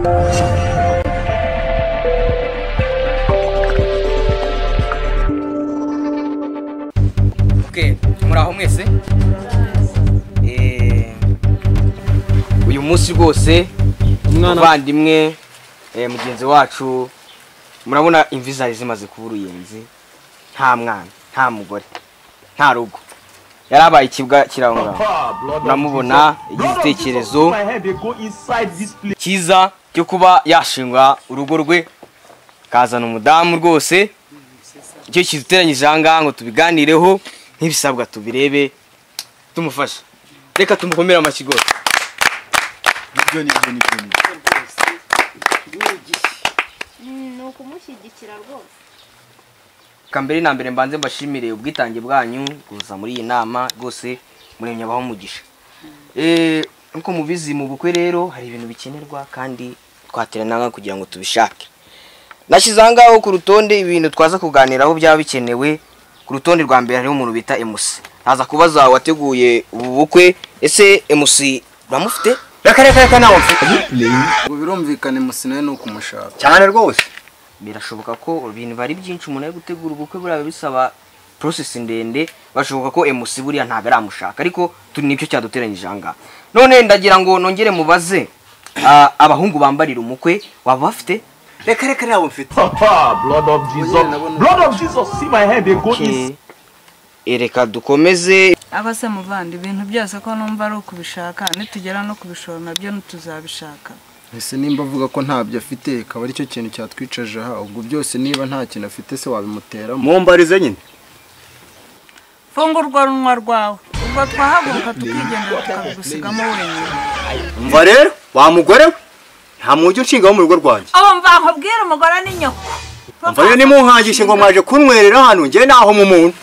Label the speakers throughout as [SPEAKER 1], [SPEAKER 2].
[SPEAKER 1] Okay, muraho mwese. Uyu munsi rwose umuvandimwe mugenzi wacu murabona imvi zari zimaze kuba uruyenzi, nta mwana, nta mugore, nta rugo, yarabaye ikibwa kiraho ngaho. Muramubona igitekerezo cyiza cyo kuba yashinga urugo rwe, kazana umudamu rwose. Icyo kiduteranyije aha ngaha ngo tubiganireho nk'ibisabwa, tubirebe tumufashe. Reka tumukomere amashyi rwose.
[SPEAKER 2] Nibyo.
[SPEAKER 3] Ni ukumushyigikira rwose.
[SPEAKER 1] Kambere na mbere mbanze mbashimire ubwitange bwanyu kuza muri iyi nama rwose, muremye abaho umugisha. Nkuko mubizi mu bukwe rero hari ibintu bikenerwa kandi twaterana kugira ngo tubishake. Nashyize aha ngaho ku rutonde ibintu twaza kuganiraho byaba bikenewe. Ku rutonde rwa mbere hariho umuntu bita MC. Naza kubaza wateguye ubu bukwe, ese MC uramufite?
[SPEAKER 2] Reka nawe mfite.
[SPEAKER 4] Ngo birumvikane MC nawe nuko umushaka.
[SPEAKER 2] Cyane rwose.
[SPEAKER 1] Birashoboka ko ibintu bari byinshi umuntu ari gutegura ubukwe buriya bisaba process ndende, bashoboka ko MC buriya ntago aramushaka, ariko turi nicyo cyaduteranyije aha ngaha. None ndagira ngo nongere mubaze abahungu bambarira umukwe waba bafite?
[SPEAKER 2] Reka nawe mfite.
[SPEAKER 5] Blood of Jesus. Blood of Jesus, see my head they go in.
[SPEAKER 1] Reka dukomeze.
[SPEAKER 6] Aba se muvandi ibintu byose ko numva ari ukubishaka, nitugera no kubishora nabyo ntituzabishaka.
[SPEAKER 4] Ese nimba avuga ko ntabyo afite akaba aricyo kintu cyatwicaje aha, ubwo byose niba nta kintu afite se wabimuteramo?
[SPEAKER 2] Mumbarize nyine.
[SPEAKER 6] Funga urwo runwa rwawe, ubwo twahaguruka tukigendera tukagusigamo wenyine.
[SPEAKER 2] Umva rero wa mugore we, nta mujyi unshinga mu rugo rwanjye.
[SPEAKER 6] Abo mva nkubwire umugore ni nyoko.
[SPEAKER 2] Umva rero nimunkangishe ngo mwaje kunywerera hano njye naho mu muntu.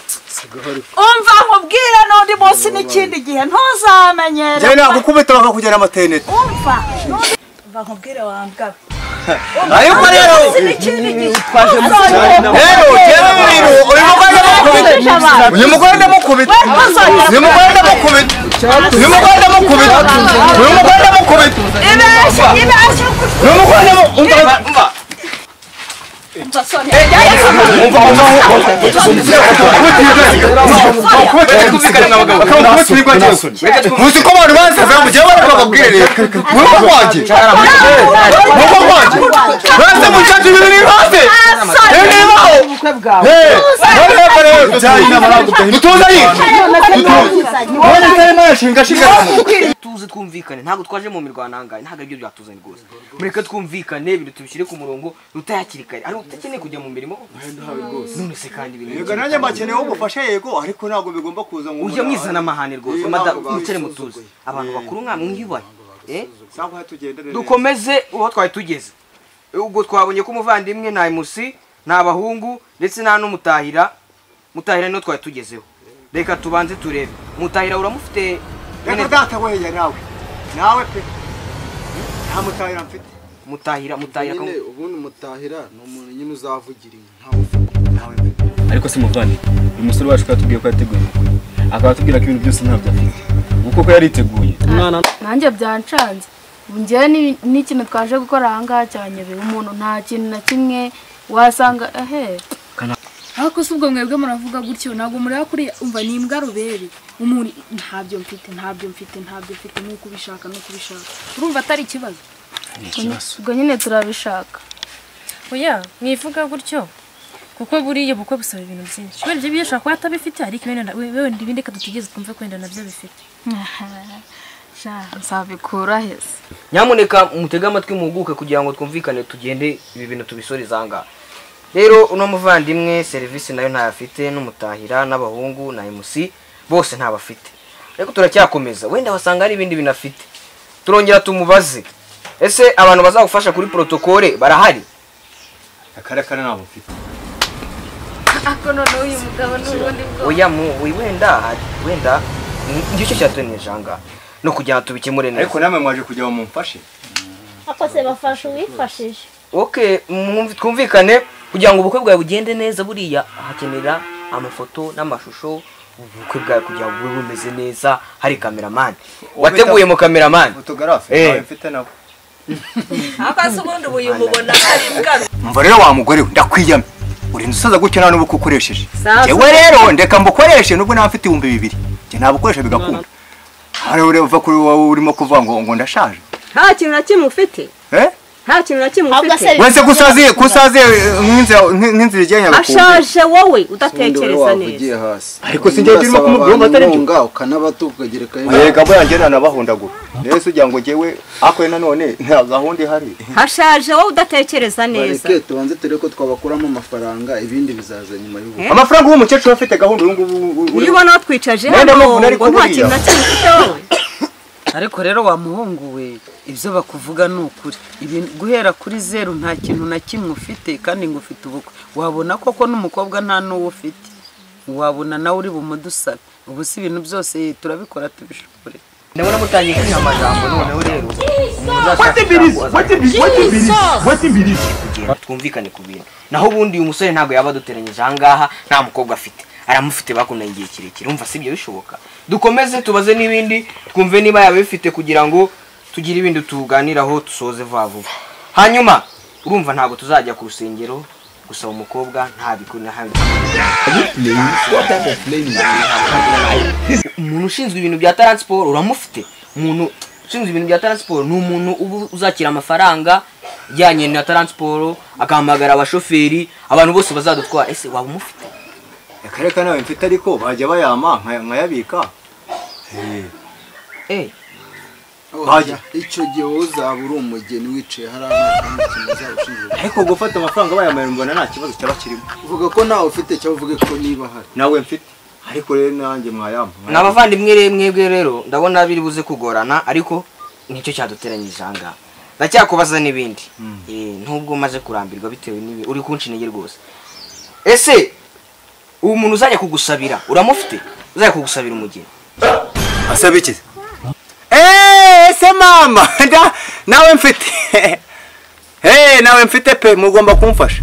[SPEAKER 6] Umva nkubwire n'undi munsi n'ikindi gihe ntuzamenyere.
[SPEAKER 2] Njye nagukubita bakakugera amatenete.
[SPEAKER 6] Umva umva nkubwire wambwa.
[SPEAKER 2] Ariko rero rero rero uyu mugore ndamukubita. Uyu mugore ndamukubita. Uyu mugore ndamukubita. Uyu mugore ndamukubita. Uyu mugore ndamukubita.
[SPEAKER 6] Ibeshye ibeshye.
[SPEAKER 2] Uyu mugore ndamukubita.
[SPEAKER 1] Umva.
[SPEAKER 2] Muzi ko abantu bansaza mugiye barababwire rero. Murugo rwanjye. Murugo rwanjye. Banze mucacu ibintu ni hose. Nibaho.
[SPEAKER 1] Tuze twumvikane, ntabwo twaje mu mirwano ahangaha, ntabwo aribyo byatuzanye rwose. Mureke twumvikane ibintu tubishyire ku murongo rutayakiri kare. Ari utakeneye kujya mu mirimo none se kandi ibintu.
[SPEAKER 2] Yego nanjye mbakeneye ubufasha yego, ariko ntabwo bigomba kuza ngo
[SPEAKER 1] ujye mwizana amahane rwose. Mwicare mutuze, abantu bakuru nka mwiyubahe. Dukomeze uwo twari tugeze. Ubwo twabonye ko umuvandimwe nta MC, nta bahungu ndetse nta n'umutahira. Mutahira niyo twari tugezeho. Reka tubanze turebe. Mutahira uramufite?
[SPEAKER 2] Reka data weya nawe. Nawe pe. Nta mutahira mfite.
[SPEAKER 1] Mutahira
[SPEAKER 4] nyine ubundi mutahira ni umuntu nyine uzavugira inka ntawe
[SPEAKER 2] nawe mfite.
[SPEAKER 7] Ariko se muvandi, uyu musore wacu yatubwiye ko yateguye umukwe, akaba atubwira ko ibintu byose ntabyo afite. Ubu koko yariteguye.
[SPEAKER 8] Nanjye byancanze. Njyewe n'ikintu twaje gukora aha ngaha cyanyobeye, umuntu nta kintu na kimwe wasanga ehe.
[SPEAKER 9] Ariko se ubwo mwebwe muravuga gutyo ntabwo mureba kuri umva ni imbwa ruberi. Umuntu ntabyo mfite nuko ubishaka urumva atari ikibazo.
[SPEAKER 8] Ubwo nyine turabishaka.
[SPEAKER 10] Oya mwivuga gutyo kuko buriya bukwe busaba ibintu byinshi. Wenda ibyo bishobora kuba atabifite, ariko wenda ibindi reka dutegereze twumve ko wenda nabyo bifite.
[SPEAKER 8] Nzabikura hese.
[SPEAKER 1] Nyamuneka mutege amatwi muhuguke kugira ngo twumvikane tugende ibi bintu tubisoreze aha ngaha. Rero uno muvandimwe serivisi nayo ntayafite, n'umutahira n'abahungu na MC bose ntabafite. Ariko turacyakomeza, wenda wasanga hari ibindi bintu afite. Turongera tumubaze, ese abantu bazagufasha kuri protocole barahari?
[SPEAKER 2] Akarakara nabo mfite.
[SPEAKER 8] Ako none uyu mugabo n'ubundi bwo.
[SPEAKER 1] Oya mu wenda wenda ngicyo cyatuneje aha ngaha no kugira tubikemure neza.
[SPEAKER 2] Ariko namwe mwaje kugira ngo mumfashe.
[SPEAKER 3] Ako se bafasha uwifashije.
[SPEAKER 1] Okay, twumvikane kugira ngo ubukwe bwawe bugende neza, buriya hakenera amafoto n'amashusho. Ubukwe bwawe kugira ngo bube bumeze neza hari cameraman. Wateguye mu cameraman?
[SPEAKER 2] Photographe nawe mfite nabo.
[SPEAKER 11] Akase ubundi ubuye umubona ari imbwa.
[SPEAKER 2] Umva rero wa mugore we ndakwiyamye. Urinze usaza gutyo nta n'ubu ukoresheje. Jewe rero ndeka mbukoreshe nubwo nta mfite 2000. Nje nabukoresha bigakunda. Hari ure uva kuri wowe urimo kuvuga ngo ndashaje.
[SPEAKER 11] Nta kintu na kimwe ufite.
[SPEAKER 2] Eh?
[SPEAKER 11] Nta kintu na kimwe ufite.
[SPEAKER 2] Wese kusaziye nk'inzira ijyanye
[SPEAKER 11] n'abakungu. Ashaje wowe udatekereza neza.
[SPEAKER 2] Ariko sinjye ndimo kumubwira atari byo.
[SPEAKER 4] Ukanabatukagereka.
[SPEAKER 2] Yega bo yanjye nanabahondagura. Rero ugira ngo jewe akwe nanone nta gahunda ihari.
[SPEAKER 11] Hashaje wowe udatekereza neza.
[SPEAKER 4] Bareke tubanze turebe ko twabakuramo amafaranga ibindi bizaza nyuma y'ubu.
[SPEAKER 2] Amafaranga uwo mukecuru afite gahunda uyu ngubu.
[SPEAKER 11] Iyo ubona twicaje hano ngo nta kintu na kimwe ufite wowe.
[SPEAKER 6] Ariko rero wa muhungu we ibyo bakuvuga ni ukuri. Guhera kuri zero nta kintu na kimwe ufite kandi ngo ufite ubukwe. Wabona koko n'umukobwa nta n'uwo ufite. Wabona nawe uri bumudusabe. Ubu si ibintu byose turabikora tubishobore.
[SPEAKER 1] Ndabona mutangiye kwiha amajambo noneho rero. Twumvikane ku bintu. Naho ubundi uyu musore ntabwo yaba aduteranyije aha ngaha nta mukobwa afite. Aramufite bakundanye igihe kirekire. Urumva si ibyo bishoboka. Dukomeze tubaze n'ibindi twumve niba yaba bifite kugira ngo tugire ibindi tuganiraho tusoze vuba vuba. Hanyuma urumva ntabwo tuzajya ku rusengero gusaba umukobwa nta bikuri nta. Umuntu ushinzwe ibintu bya transport uramufite. Umuntu ushinzwe ibintu bya transport ni umuntu ubu uzakira amafaranga ajyanye na transport akahamagara abashoferi abantu bose bazadutwara. Ese waba umufite?
[SPEAKER 2] Akareka nawe mfite ariko bajya bayama nkayabika.
[SPEAKER 4] Icyo gihe uzaba uri umugeni wicaye hari ahantu uzaba.
[SPEAKER 2] Ariko gufata amafaranga bayamaye mbona nta kibazo cyaba kirimo.
[SPEAKER 4] Uvuga ko nawe ufite cyangwa uvuge ko niba hari.
[SPEAKER 2] Nawe mfite ariko rero nanjye mwayampa.
[SPEAKER 1] N'abavandimwe rero mwebwe rero ndabona biri buze kugorana ariko nicyo cyaduteranyije aha ngaha. Ndacyakubaza n'ibindi. Nubwo maze kurambirwa bitewe n'ibi uri kunca intege rwose. Ese ubu umuntu uzajya kugusabira uramufite? Uzajya kugusabira umugeni.
[SPEAKER 2] Asaba iki? Ese mama nawe mfite. Nawe mfite pe mugomba kumfasha.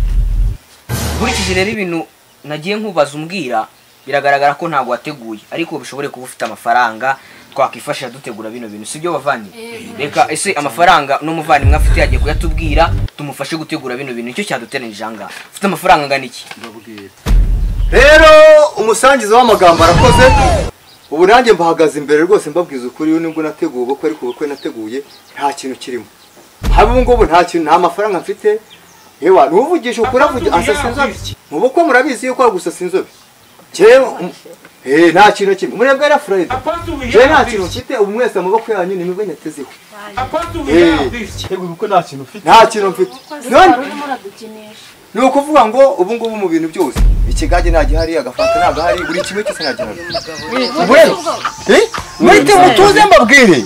[SPEAKER 1] Nkurikije rero ibintu nagiye nkubaza umbwira biragaragara ko ntabwo wateguye ariko bishobore kuba ufite amafaranga twakwifashisha dutegura bino bintu sibyo bavandi? Reka ese amafaranga n'umuvandimwe afite yagiye kuyatubwira tumufashe gutegura bino bintu nicyo cyaduteranyije aha ngaha. Ufite amafaranga angana iki?
[SPEAKER 2] Rero umusangiza w'amagambo arakoze. Ubu nanjye mbahagaze imbere rwose mbabwiza ukuri nubwo nateguye ubukwe ariko ubukwe nateguye nta kintu kirimo. Habe ubu ngubu nta kintu nta mafaranga mfite. Yewe nuvugisha ukuri avuga asasa inzobe. Mu bukwe murabizi yuko gusasa inzobe. Jewe nta kintu kimwe. Murebwe na Fred. Jewe nta kintu mfite ubu mwese amaboko yanyu ni mwe nyatezeho.
[SPEAKER 7] Yego ubukwe nta kintu ufite.
[SPEAKER 2] Nta kintu mfite. None ni ukuvuga ngo ubu ngubu mu bintu byose ikigage nta gihari agafanta nta gahari buri kimwe cyose nta gihari. Mwite mutuze mbabwire.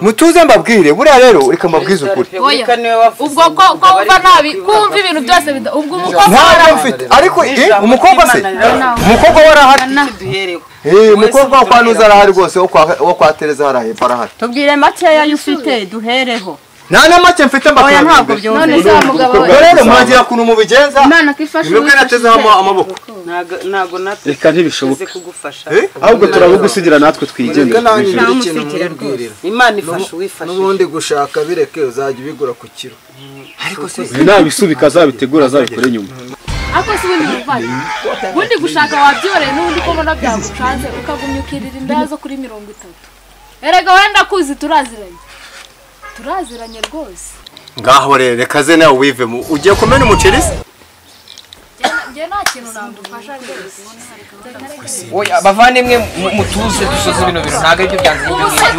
[SPEAKER 2] Mutuze mbabwire buriya rero reka mbabwize ukuri.
[SPEAKER 9] Ubwo ko umva nabi kumva ibintu byose ubwo umukobwa
[SPEAKER 2] arafite ariko umukobwa se umukobwa warahari. Umukobwa kwa Nuza arahari rwose wo kwa Tereza arahari arahari.
[SPEAKER 11] Tubwire makeya ufite duhereho.
[SPEAKER 2] Nta na make mfite mbakora.
[SPEAKER 11] Ntabwo byumvikana.
[SPEAKER 9] None se mugabo
[SPEAKER 2] rero mwagira kuntu mubigenza.
[SPEAKER 9] Imana kifasha
[SPEAKER 2] mwebwe natezeho amaboko.
[SPEAKER 6] Ntago natwe
[SPEAKER 7] reka ntibishoboka
[SPEAKER 6] kugufasha.
[SPEAKER 7] Ahubwo turabugusigira natwe twigendera.
[SPEAKER 6] Imana ifasha uwifasha.
[SPEAKER 4] N'ubundi gushaka bireke uzajya ubigura ku kiro.
[SPEAKER 2] Ariko se
[SPEAKER 7] nabisubika azabitegura azabikore nyuma.
[SPEAKER 9] Ako si ubundi muvanye. Ubundi gushaka wabyoreye n'ubundi ko mbona byagucanze ukagumya ukirira inda zo kuri 30. Erega wenda kuzi turaziranye. Turaziranye rwose.
[SPEAKER 2] Ngaho rero reka ze nawe wivemo ugiye kumena umuceri se?
[SPEAKER 9] Nge nta kintu nagufasha rwose.
[SPEAKER 1] Oya bavandimwe mutuze dusoze bino bintu ntago aribyo byanze.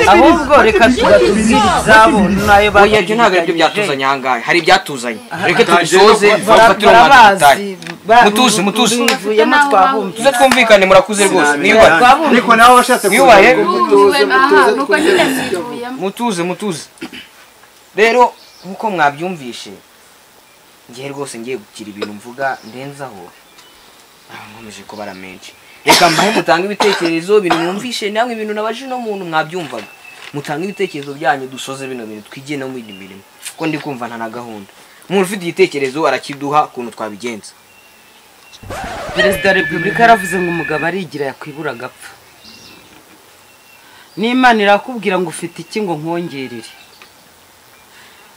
[SPEAKER 6] Ahubwo reka tugatubwire izabo nayo
[SPEAKER 1] baje. Oya ibyo ntago aribyo byatuzanye aha ngaha. Hari ibyatuzanye. Reka tubisoze bafatire umwanzuro. Mutuze mutuze. Tuze twumvikane murakuze rwose. Niyubahe.
[SPEAKER 2] Ariko nawe washatse
[SPEAKER 1] niyubahe.
[SPEAKER 4] Mutuze mutuze
[SPEAKER 1] mutuze mutuze. Rero nkuko mwabyumvishe ngiye rwose ngiye gukira ibintu mvuga ndenzaho nkomeje kubara menshi. Reka mbahe mutanga ibitekerezo ibintu mwumvishe namwe ibintu nabaje no muntu mwabyumvaga. Mutanga ibitekerezo byanyu dusoze bino bintu twige no mu mirimo kuko ndi kumva nta na gahunda. Umuntu ufite igitekerezo arakiduha kuntu twabigenza.
[SPEAKER 6] Perezida wa Repubulika yaravuze ngo umugabo arigira yakwibura agapfa. N'Imana irakubwira ngo ufite iki ngo nkongerere.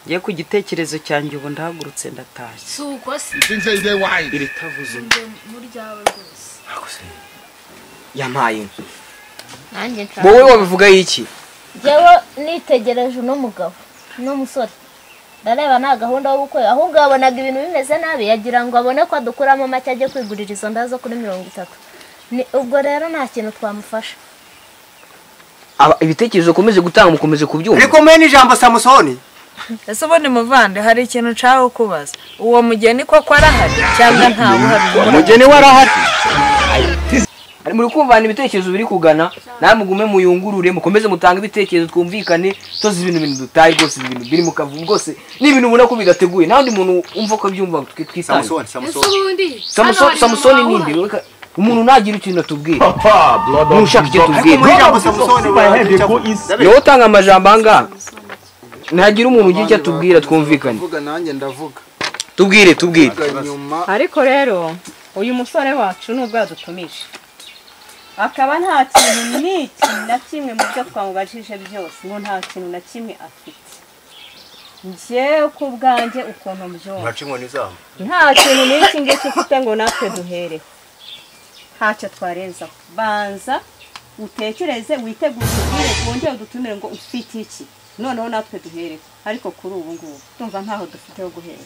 [SPEAKER 6] Ngiye ku gitekerezo cyanjye ubu ndahagurutse ndatashye.
[SPEAKER 9] Si uko se
[SPEAKER 7] Iritavuze.
[SPEAKER 9] Muri ryawe rwose.
[SPEAKER 1] Yampaye inka.
[SPEAKER 3] Nanjye nshaka.
[SPEAKER 1] Wowe wabivuga iki?
[SPEAKER 3] Njyewe nitegereje uno mugabo n'umusore, ndareba nta gahunda y'ubukwe, ahubwo yabonaga ibintu bimeze nabi yagira ngo abone ko adukuramo make ajye kwigurira izo nda zo kuri 30. Ni ubwo rero nta kintu twamufasha.
[SPEAKER 1] Ibitekerezo ukomeje gutanga mukomeje kubyumva.
[SPEAKER 2] Ariko mwe n'ijambo Samusoni.
[SPEAKER 12] Ese ubundi muvande hari ikintu nshaka kubaza, uwo mugeni koko arahari cyangwa ntawe uhari?
[SPEAKER 2] Umugeni we arahari.
[SPEAKER 1] Ari muri kumvana ibitekerezo biri kugana, namwe mugume muyungurure mukomeze mutange ibitekerezo twumvikane, tozi ibintu dutaye rwose, ibintu biri mu kavuyo rwose, ni ibintu ubona ko bidateguye. Nta wundi muntu umva ko abyumva twitane.
[SPEAKER 2] Samusoni, Samusoni.
[SPEAKER 1] Samusoni, Samusoni ninde? Umuntu nagira ikintu atubwira. Nushaka icyo tubwira. Niwe utanga amajambo angaha. Ntagira umuntu ugira icyo atubwira twumvikane.
[SPEAKER 4] Ndavuga nanjye ndavuga.
[SPEAKER 1] Tubwire, tubwire.
[SPEAKER 11] Ariko rero uyu musore wacu nubwo yadutumije akaba nta kintu n'iki na kimwe mu byo twamubajije byose, ngo nta kintu na kimwe afite. Njyewe ku bwanjye ukuntu mbyumva, nta kintu n'iki ngiki ufite ngo natwe duhereho, ntacyo twarenzaho. Banza utekereze, witegure, utubwire, wongere udutumire ngo ufite iki, noneho natwe duhereho. Ariko kuri ubu ngubu tumva ntaho dufite ho guhera.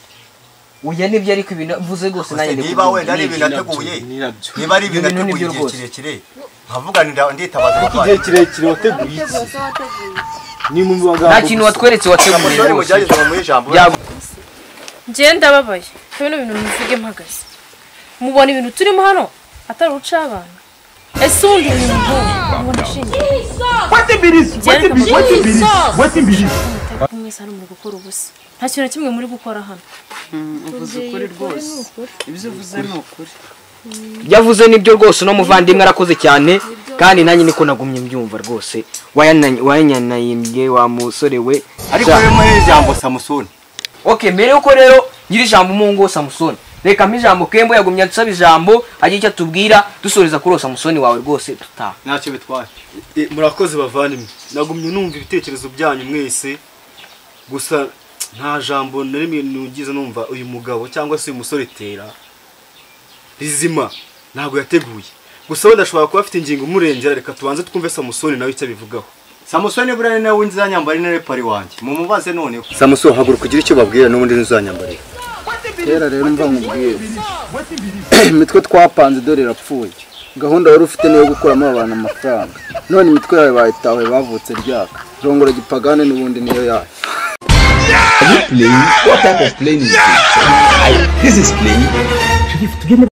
[SPEAKER 1] Oya nibyo, ariko ibintu mvuze rwose nanjye
[SPEAKER 2] niba wenda ari ibintu nateguye, niba ari ibintu nateguye igihe kirekire nkavuga nditabaza
[SPEAKER 7] igihe kirekire wateguye iki? Ni mu magambo
[SPEAKER 1] nta kintu watweretse wateguye
[SPEAKER 2] rwose.
[SPEAKER 10] Njye ndababaye bino bintu muvuge mpagaze, mubona ibintu turimo hano atari uca abana. Ese ubundi uyu muhungu ndashingiye mwese hano muri gukora ubusa, nta kintu na kimwe muri gukora hano.
[SPEAKER 6] Uvuze ukuri rwose, ibyo uvuze ni ukuri.
[SPEAKER 1] Yavuze nibyo rwose, no muvandimwe arakoze cyane, kandi nanjye niko nagumye mbyumva rwose. Wayanyanayimbye wa musore we.
[SPEAKER 2] Ariko rero muhe ijambo Samusoni.
[SPEAKER 1] Okay, mbere yuko rero nyiri ijambo mungo Samusoni, reka mpa ijambo Kembo yagumye ansaba ijambo agira icyo atubwira, dusoreza kuri Samusoni wawe rwose tutaha.
[SPEAKER 2] Ntacyo bitwaye.
[SPEAKER 7] Murakoze bavandimwe, nagumye numva ibitekerezo byanyu mwese, gusa nta jambo na rimwe nugize numva uyu mugabo cyangwa se uyu musore Tera rizima ntabwo yateguye. Gusa wenda ashobora kuba afite ingingo umurengera, reka tubanze twumve Samusoni nawe icyo abivugaho.
[SPEAKER 2] Samusoni buriya ni nawe nzanyambara intare pari wanjye, mumubaze noneho. Samusoni haguruka ugire icyo babwira n'ubundi ntuzanyambarira.
[SPEAKER 4] Kera rero mva nkubwire, imitwe twapanze dore irapfuye. Gahunda wari ufite niyo gukuramo abantu amafaranga, none imitwe yawe bayitawe bavutse ryaka. Rongora gipagane n'ubundi niyo yayo.
[SPEAKER 5] Are you playing? What type of playing is this? This is playing.